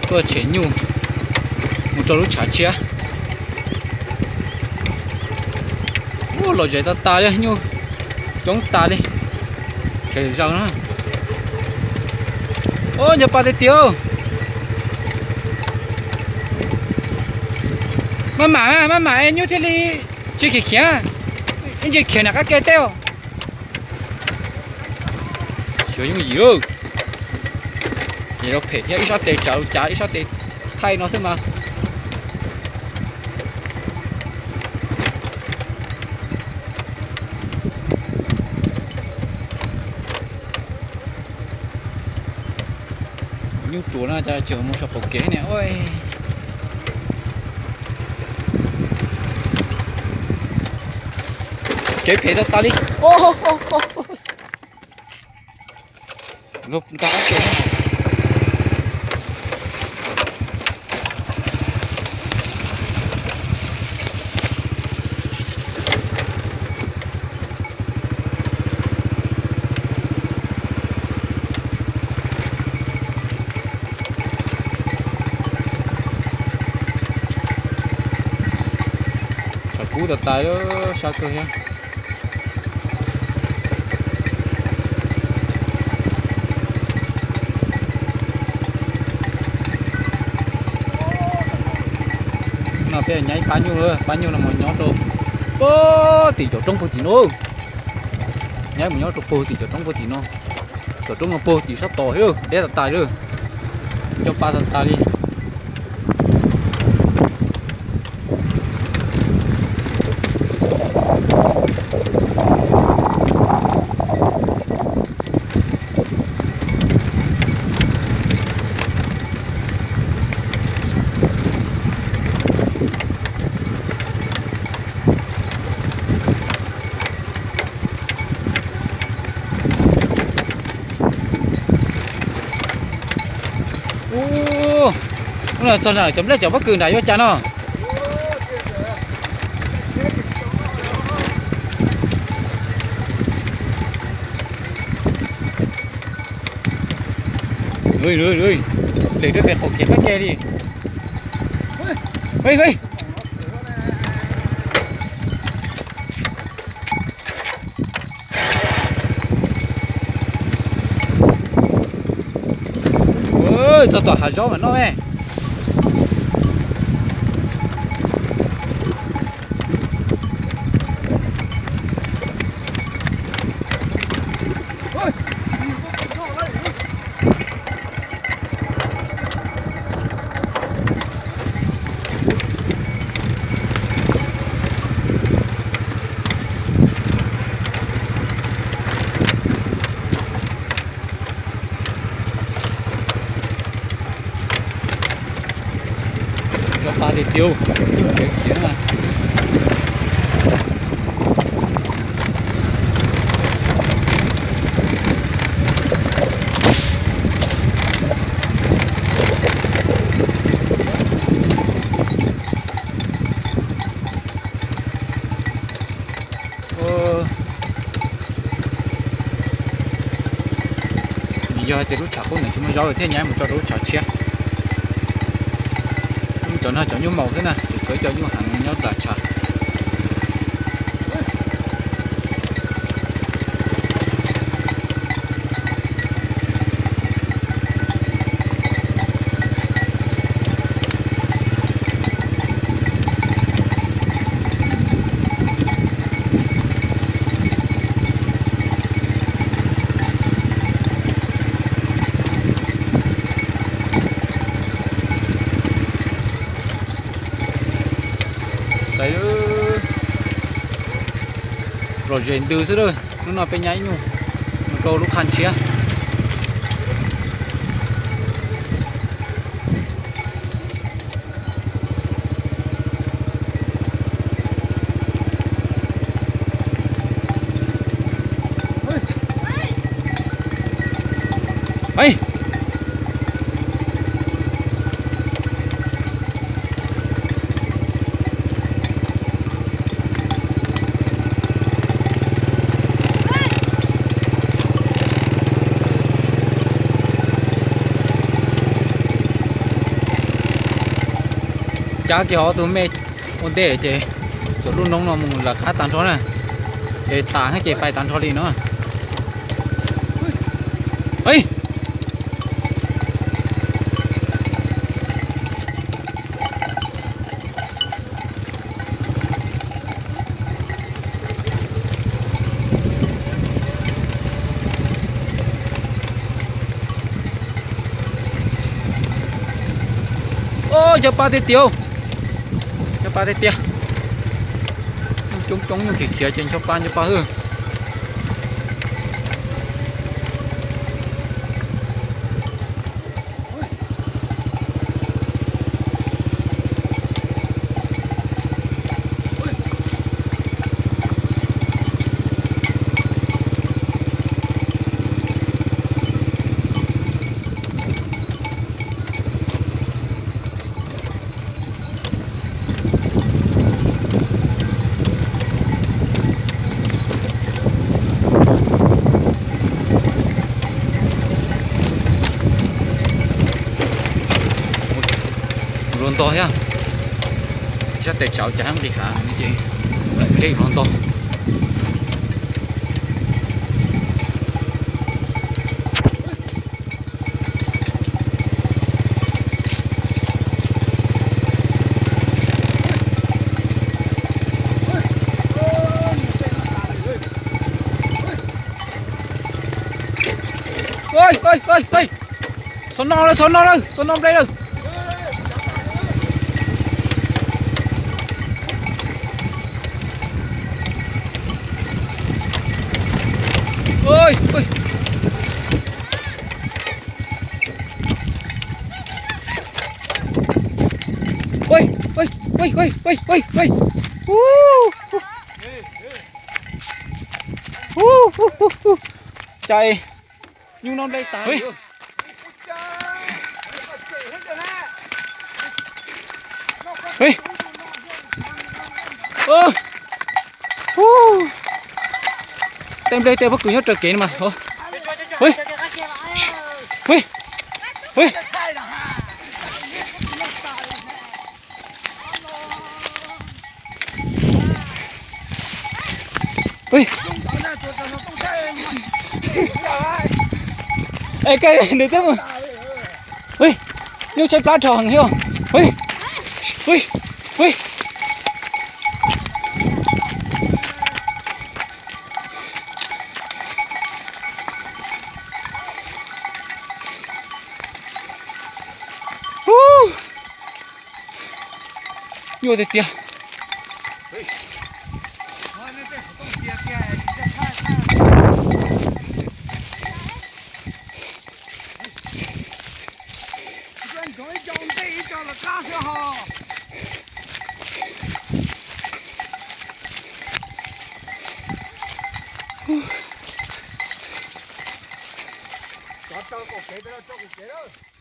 Tuaj tshem nyuj mus rau lub tshav tshiab. Ua los zem tas tas li, nyuj coob tas li. Khev zog na. Ub, nco pa tiag tiag. Maj mam, maj mam es nyuj thiaj li tsis khiav khiav. Ib ntsis khiav nram qab ke teb. Xyov yooj yim. Ces lawv phem thiab, ib sab tes tsav lub cav, ib sab tes thaij no xwb mas. Nyuj ruam no cas tseem mus saum qaum kev ne. Kev phem tas tas li. Tshav kub tas tas, sab kawg thiab. No peb nyaib pab nyuj, pab nyuj no mus nyob rau puag tim cov roob puag tim no. Nyaib mus nyob rau puag tim cov roob puag tim no. Cov roob no puag tim sab tod thiab, deb tas tas li. Coj pa tas tas li. Ub, txog nram cov nplej cov pob kws nram yuav cas no. Lem rau pem qaum kev qab ke li. Txog tom hav zoov mas noj me. Cov pa tiag tiag, khiav khiav na. Nws yog hais tias lub tshav qub ntawd tsis muaj zaub thiaj nyaib mus tso rau lub tshav tshiab. Cov no cov nyuj maus xwb na, ces tsuav cov nyuj heev nyob nram tshav. Lom zem ntws xwb lawm, hnub no peb nyaib nyuj mus rau lub qhov tshiab. Qab kiag hov tus me ua ntej ces txuam lub noob no mus lawm qab tag nrho na, ces tas ces pais tag nrho li no. Cov pa tiag tiag, cov pa tiag tiag. Coob coob, khiav khiav ces cov pa, cov pa hwj. Hluas nto thiab, sab tes tsawv cas heev li hav ces lawm zeb hluas nto. Xov no lawm, xov no lawm, xov no nplej lawm. Cas nyuj no nplej tas. Tej nplej tej pob kws nyob raws kev no mas. Es koj nws twb mus. Nyuj tshaib plab rho heev thiab. Nyuaj tiag tiag. Cov rau kaum kev, rau kaum kev.